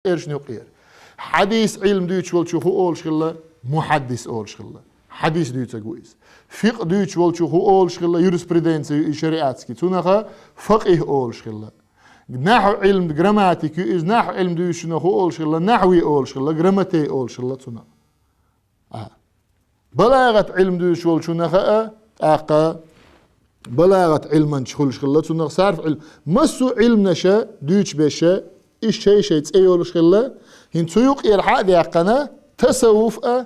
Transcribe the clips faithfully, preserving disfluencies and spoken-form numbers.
цӀерашна юкъера. Хьадис Ӏилма дуьйцуш волчо хӀу олуш хилла? Мухьаддис олуш хилла. Хьадис дуьйцург ву иза. ФикъхӀ дуьйцуш волчо хӀу олуш хилла? Юриспруденци ю иза шариатский. Цунах факъихӀ олуш хилла. Нахьу Ӏилма, грамматика ю иза. Нахьу Ӏилма дуьйцучунах хӀу олуш хилла? Нахьви олуш хилла, грамотей олуш хилла цунах. А. БалагӀат Ӏилма дуьйцуш волчунах а, тӀаккха балагӀат Ӏилманча хуьлуш хилла цунах, сарф Ӏилма. Массо а Ӏилманаша дуьйцуш берш, и шай-шай цӀе йолуш хилла. ХӀинца цу юкъера хьа а даьккхина, тасаввуф а,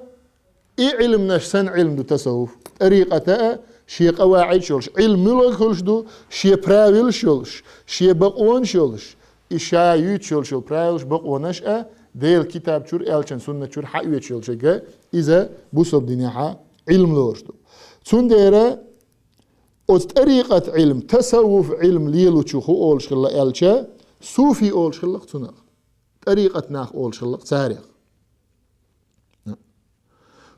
и Ӏилманаш санна Ӏилма ду тасаввуф. ТӀарикъата а, шен къаваӀидаш йолуш, Ӏилма муьлхарг хуьлуш ду, шен правилаш йолуш, шен бакъонаш йолуш, и ша юьйцуш йолуш йолу правилаш, бакъонаш а, Делан китаб чуьра, элчан суннат чуьра хьаоьцуш йолуш ерг, иза бусалба динехьа Ӏилма лоруш ду. Цундела оцу тӀарикъат Ӏилма, тасаввуф Ӏилма лелочо хӀу олуш хилла аьлча, суфи олуш хилла цунах. ТӀарикъат нах олуш хилла царех.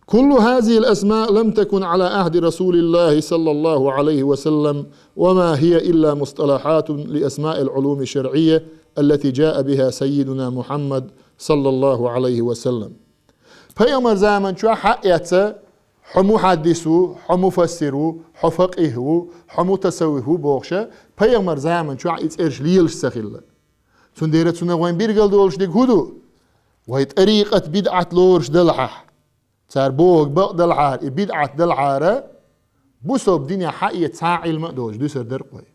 كل هذه الأسماء لم تكن على عهد رسول الله صلى الله عليه وسلم، وما هي إلا مصطلحات لأسماء العلوم الشرعية التي جاء بها سيدنا محمد صلى الله عليه وسلم. Пайхамар заман чохь хьа а эцна, хьо мухьаддис ву, хьо муфассир ву, хьо факъихӀ ву, хьо мутасаввиф ву бохуша, пайхамар заман чохь и цӀераш лелаш ца хилла. Цундела цунах вайн билгал долуш дерг хӀун ду? Вай тӀарикъат бидӀат лоруш делахь, цара бохург бакъ делахьара, и бидӀат делахьара, бусалба динехь хьа а эцна цхьа Ӏилма а доцуш дуьсур дара-кх вай.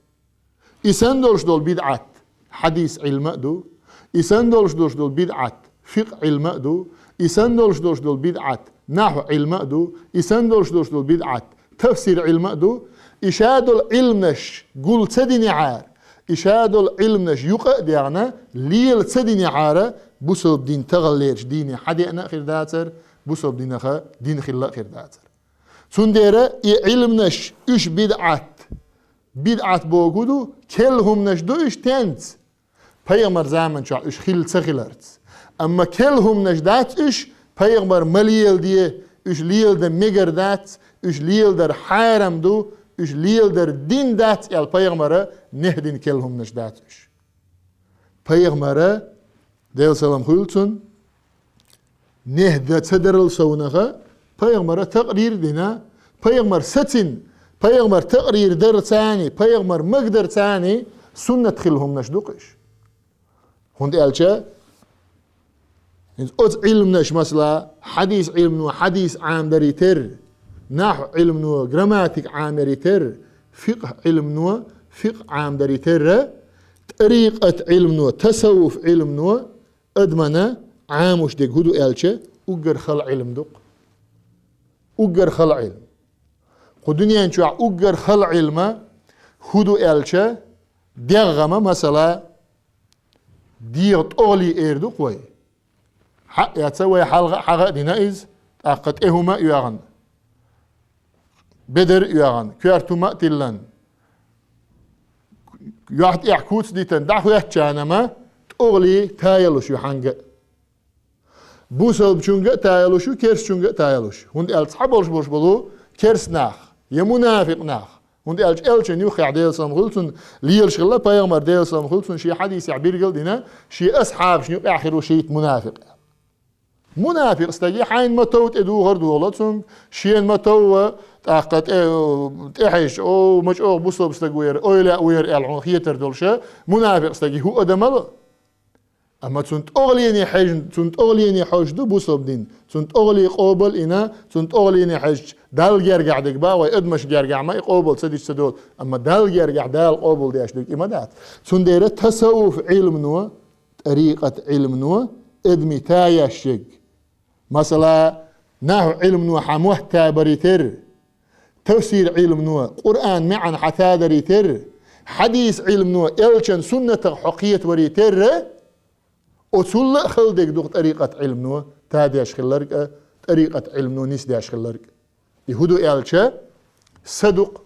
И санна долуш долу бидӀат хьадис Ӏилма а ду, и санна долуш долуш долу бидӀат фикъхӀ Ӏилма а ду, и санна долуш долуш долу бидӀат нахьу Ӏилма а ду, и санна долуш долуш долу бидӀат тафсир Ӏилма а ду, и ша долу Ӏилманаш гул ца динехьара, и ша долу Ӏилманаш юкъа а даьгӀна, лела ца динехьара, бусалба дин таханлерчу дийне хьадеана а хир дацара, бусалба динаха дин хилла а хир дацара. Цундела и Ӏилманаш уьш бидӀат, бидӀат бохург ду, керла хӀуманаш ду уьш тенца, пайхамар заман чохь уьш хилла ца хиларца. Амма керла хӀуманаш дац уьш, пайхамар ма леладе, уьш леладан мегар дац, уьш леладар хьарам ду, уьш леладар дин дац аьлла пайхамара нехь дина керла хӀуманаш дац уьш. Пайхамара, Делан салам хуьлу цунна, нехь дан ца дарал совнаха, пайхамара такърир а дина, пайхамар сацина, пайхамар такърир дарца а, пайхамар магадарца а суннат хилла хӀуманаш ду-кх уьш. ХӀунда аьлча, хӀинца оцу Ӏилманаш, масала, хьадис Ӏилмано хьадис Ӏамадаре терра, нахьу Ӏилмано грамматика Ӏамадаре терра, фикъхӀ Ӏилмано фикъхӀ Ӏамадаре терра, тӀарикъат Ӏилмано, тасаввуф Ӏилмано адамана Ӏамош дерг хӀун ду аьлча, уггар хала Ӏилма ду-кх. Уггар хала Ӏилма. Кху дуьнен чохь уггар хала Ӏилма хӀун ду аьлча, дегӀ-гӀама, масала, дегӀан тӀогӀале эр ду-кх вай. Хьаъ яц вай хьалха а, хьагӀа а дина иза, тӀаккха тӀе хӀума а оьгӀна, бедар а оьгӀна, коьрта хӀума а тиллина, юьхь тӀехь куц а дитина, дӀахӀоьттича-м, тӀогӀале та ялуш ю хьанга а. Бусалбачуьнга а та ялуш ю, керстачуьнга а та ялуш ю. ХӀунда аьлча цхьаболуш болуш болу керста нах я мунафикъ нах. ХӀунда аьлча элчан юххехь, Делан салам хуьлу цунна, лелаш хилла пайхамар, Делан салам хуьлу цунна, шен хьадисехь билгал а дина, шен асхьабашна юкъахь хир ву шийтта мунафикъ. Мунафикъ стаге хьайна ма-тов тӀе духар а дохало цуьнга, шена ма-тов а, тӀаккха тӀе, тӀе хьаьжча, о, ма чӀогӀа бусалба стаг ву яра, ойла а ву яра аьлла хьуна хетар долуша, мунафикъ стаге хӀу адам а ло. Амма цунна тӀогӀалене хьежна, цунна тӀогӀалене хьожуш ду бусалба дин. Цунна тӀогӀале къобал а йина, цунна тӀогӀалене хьежча, Далла гергахь дерг бах вай, адамашна гергахь ма и къобал ца дича ца доцу, амма Далла гергахь Дала къобал деш дерг и ма дац. Цундела тасаввуф Ӏилмано, тӀарикъат Ӏилмано, адми та еш ерг. Масала, нахьу Ӏилмано хьан мотт та баре терра, тафсир Ӏилмано Къуръан маьӀна хьан тадаре терра, хьадис Ӏилмано элчан суннатах хьо кхетаваре терра, оцул а хала дерг ду-кх тӀарикъат Ӏилмано тадеш хилларг а, тӀарикъат Ӏилмано нисдеш хилларг а. И хӀун ду аьлча, са ду-кх.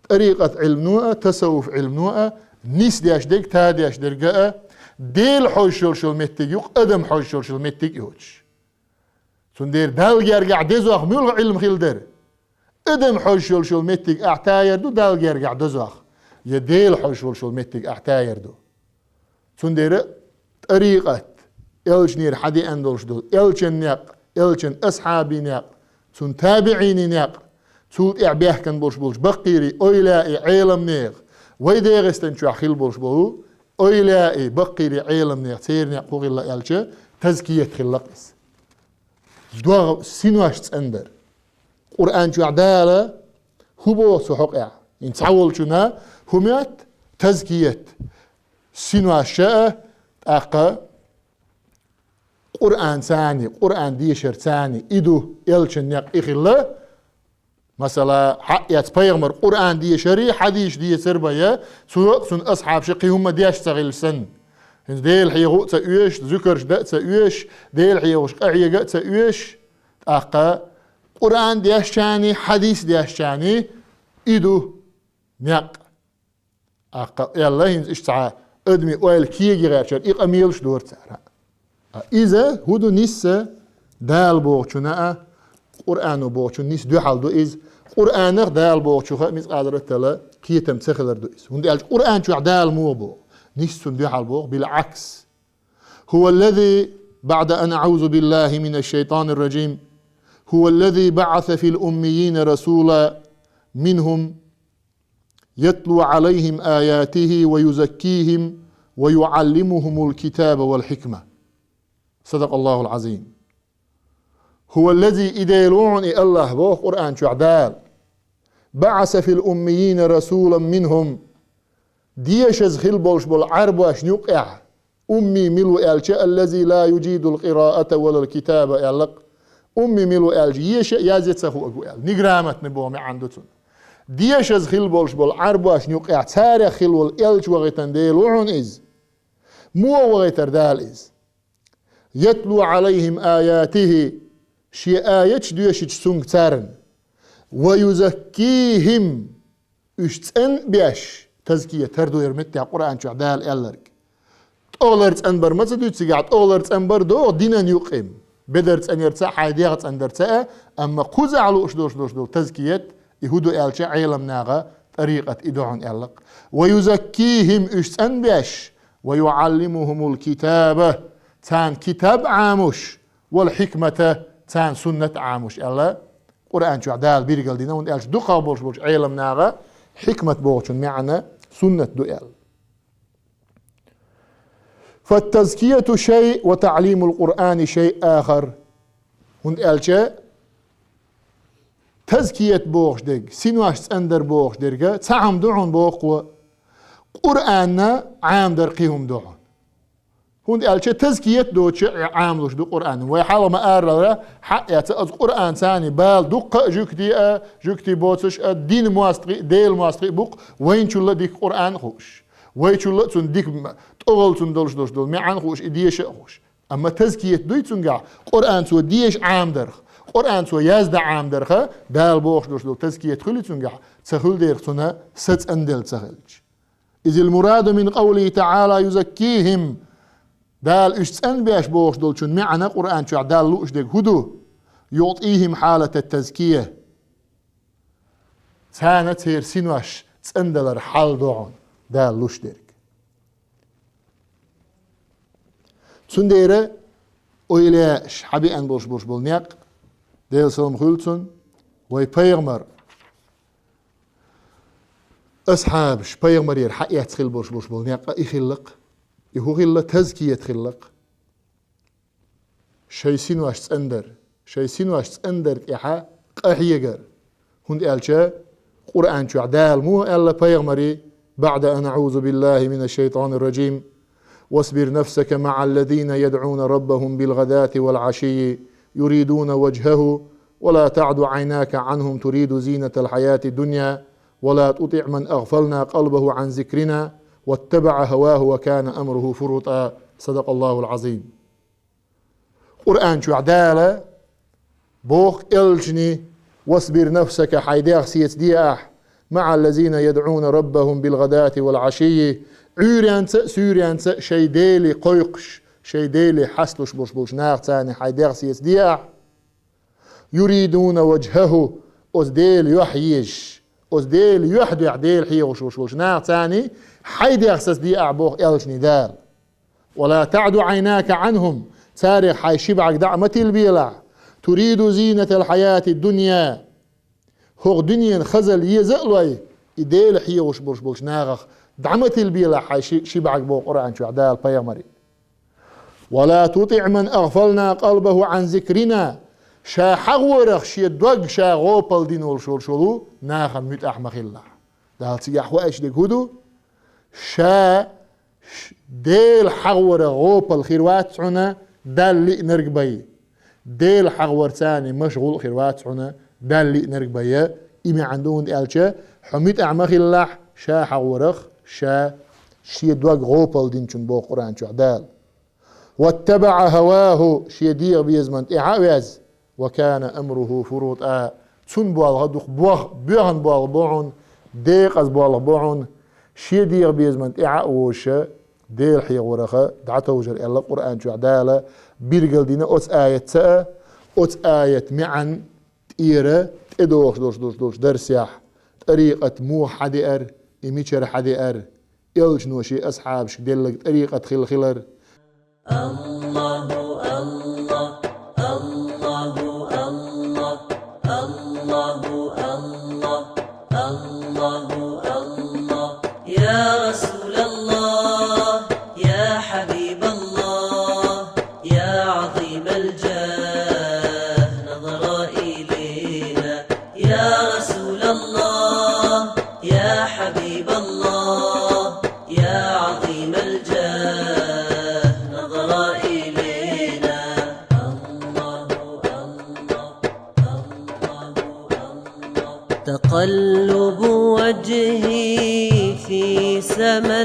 ТӀарикъат Ӏилмано а, тасаввуф Ӏилмано а нисдеш дерг, тадеш дерг а, Дела хьожуш йолуш йолу меттиг ю-кх, адам хьожуш йолуш йолу меттиг а йоцуш. Цундела Далла гергахь дезох муьлха Ӏилма хила дара? Адам хьожуш йолуш йолу меттиг ахь таяр ду Далла гергахь дозох, я Дела хьожуш волуш йолу меттиг ахь таяр ду? Цундела тӀарикъат, Элчанера хьадеана долуш долу, Элчан некъ, Элчан асхьабийн некъ, цунна табиӀийн некъ, цул тӀаьхьа баьхкина болуш болчу баккхийрийн, ойла и Ӏеламнех, вай ДегӀастан чохь хилла болуш болу ойла и баккхийрийн Ӏеламнех, церан некъ хӀун хилла аьлча, тазкият хилла иза. ДогӀу синош цӀандар. Къуръан чохь Дала хӀун боху цу хьокъехь? ХӀинца цхьаволчунна хӀун моьтту? Тазкият. Синош а, тӀаккха Къуръан царний, Къуръан дешар царний, и ду, Элчан некъ и хилла. Масала, хьаъ яц пайхамар Къуръан дешари, хьадийш децар бая, цо а, цунна асхьабаша кхин хӀумма деш ца хилла санна. ХӀинца Дела хьехо а ца оьшу, зуькарш дан а ца оьшу, Дела хьехош къахьега а ца оьшу, тӀаккха Къуръан дешчарний, хьадийс дешчарний и ду некъ. Аккха аьлла, хӀинца иштта цхьа адамийн ойла кега гӀертачара и къамелаш дора цара. Ткъа иза хӀун ду нисса? Дала бохучунна а, Къуръано бохучунна нисса дуьхьал ду иза. Къуръанах, Дала бохучух а мискъала зарратал кхетам ца хилар ду иза. ХӀунда аьлча Къуръан чохь Дала муха боху? Нисса цунна дуьхьал боху, билгӀакс. هو الذي، بعد أن أعوذ بالله من الشيطان الرجيم، هو الذي بعث في الأميين رسولا منهم يتلو عليهم آياته ويزكيهم ويعلمهم الكتاب والحكمة. صدق الله العظيم. هو الذي، и Дела ву хьуна и АллахӀ, боху Къуръан чохь Дала, بعث في الأميين رسولا منهم, дешаза хилла болуш болу Ӏарбошна юкъехь, умми мила ву аьлча, الذي لا يجيد القراءة ولا الكتابة аьлла-кх. Умми мила ву аьлча, еша а, язъя а ца хуург ву аьлла. Неграмотный боху маьӀна ду цунна. Дешаза хилла болуш болу Ӏарбошна юкъехь царех хилла волу элча вахийтина Дела ву хьуна иза. Муха вахийтира Дала иза? يتلو عليهم آياته, шен аяташ доьшуьйтуш цуьнга царна. ويزكيهم, уьш цӀанбеш, тазкият тардойра меттехь Къуръан чохь Дала аьлларг. ТӀогӀалара цӀанбар ма ца дуьйцу цигахь, тӀогӀалара цӀанбар догӀу динан юкъе. Бедар цӀанъярца а, хьайн дегӀ цӀандарца а, амма кхузахь лууш долуш долуш долу тазкият, и хӀун ду аьлча, Ӏеламнаха тӀарикъат и ду хьуна аьлла-кх. ويزكيهم, уьш цӀанбеш, ويعلمهم الكتاب, царна китаб а Ӏамош, والحكمة, царна суннат а Ӏамош аьлла, Къуръан чохь Дала билгалдина, хӀунда аьлча дукхах болуш болчу Ӏеламнаха хьикмат бохучун маьӀна суннат ду аьлла. فالتزكية شيء وتعليم القرآن شيء آخر. ХӀунда аьлча тазкият бохуш дерг, синош цӀандар бохуш дерг цхьа хӀума ду хьуна боху, Къуръанна Ӏамадар кхин хӀума ду хьуна. ХӀунда аьлча тазкият доцуш а Ӏамалуш ду Къуръан. Вай хьалха ма-аллара, хьаъ яц, оцу Къуръан царний бала дуккха а жуьгтий а, жуьгтий боцуш а, динан мостагӀий а, Делан мостагӀий а бу-кх, вайначул а дика Къуръан а хууш. Вайначул а цунна дика м-, тӀогӀалла цунна долуш долуш долу маьӀна а хууш, и деша а хууш. Амма тазкият дуй цуьнгахь, Къуръан цо деша Ӏамадарх, Къуръан цо яздан Ӏамадарх, Дала бохуш долуш долу тазкият хуьлий цуьнгахь, ца хуьлу дерг цунна са цӀанделла ца хилча. إذ المراد من قوله تعالى يزكيهم. Дала уьш цӀанбеш бохуш долчун маьӀна Къуръан чохь Дала лууш дерг хӀун ду? يعطيهم حالة التزكية. Царна церан синош цӀандалар хьал ду хьуна Дала луш дерг. Цундела ойла еш хьабеана болуш болуш болу некъ, Делан салам хуьлу цунна, вай пайхамар, асхьабаш, пайхамарера хьаэцна хилла болуш болуш болу некъ и хилла-кх. И хӀун хилла? Тазкият хилла-кх. Шайн синош цӀандар, шайн синош цӀандар тӀехь къахьегар. ХӀунда аьлча Къуръан чохь Дала муха аьлла пайхамаре: بعد أن أعوذ بالله من الشيطان الرجيم، واصبر نفسك مع الذين يدعون ربهم بالغداة والعشي يريدون وجهه ولا تعد عيناك عنهم تريد زينة الحياة الدنيا ولا تطع من أغفلنا قلبه عن ذكرنا واتبع هواه وكان أمره فرطا. صدق الله العظيم. Къуръан чохь Дала боху элчане: واصبر نفسك, хьайн дегӀ сецаде ахь, مع الذين يدعون ربهم بالغداة والعشي, Ӏуьйренца а, суьйренца а шайн Деле кхойкхуш, шайн Деле хьасталуш болуш болчу нахаца хьайн дегӀ сецаде ахь. يريدون وجهه, оцу Делан юьхь езаш, оцу Делан юьхь дуьхьа Дела хьехош волуш волчу нахаца хьайн дегӀ сецаде ахь, боху элчане Дала. ولا تعد عيناك عنهم, царех хьай ши бӀарг дӀа а ма тилбелахь. تريد زينة الحياة الدنيا. ХӀокху дуьненан хазалла еза а лой, и Дела хьехош болуш болчу нахах дӀа ма тилбелахь хьай ши, ши бӀарг, боху Къуръан чохь Дала пайхамаре. ولا تطع من أغفلنا قلبه عن ذكرنا. Ша хьахорах шен дог ша гӀопал дина волуш волуш волу нахана муьтӀахь ма хилалахь. Дала цигахь хууш дерг хӀун ду? Ша ш-, Дела хьахорах гӀопал хир вац хьуна Далла лиънарг бай. Дела хьахорца машгӀул а хир вац хьуна Далла лиънарг бай. И маьӀна ду, хӀунда аьлча хьо муьтӀахь ма хилалахь ша хьахорах, ша шен дог гӀопал динчун, боху Къуръан чохь Дала. واتبع هواه, шен дегӀан безаман тӀаьхьа а ваьзна, وكان أمره فرطا, цунна болх а дукха бох-, боьхна болх бу хьуна, декъаза болх бу хьуна, шен дегӀан безаман тӀаьхьа а вожуш, Дела хьехорах дӀатовжар аьлла Къуръан чохь Дала билгалдина оцу аятца а, оцу аят маьӀна тӀера тӀедогӀуш долуш, долуш, долуш дарсехь, тӀарикъат муха хьадеара, и мичара хьадеара, элчано шен асхьабашка делларг тӀарикъат хилла хилар. Аллаху, Аллах, Аллаху, Аллах, Аллаху, Аллах, Аллаху, Аллах. يا رسول الله، يا حبيب الله، يا عظيم الجاه، نظرة إلينا. يا رسول الله، يا حبيب الله، يا عظيم الجاه، نظرة إلينا. الله، الله، الله، الله. تقلب وجهي في سما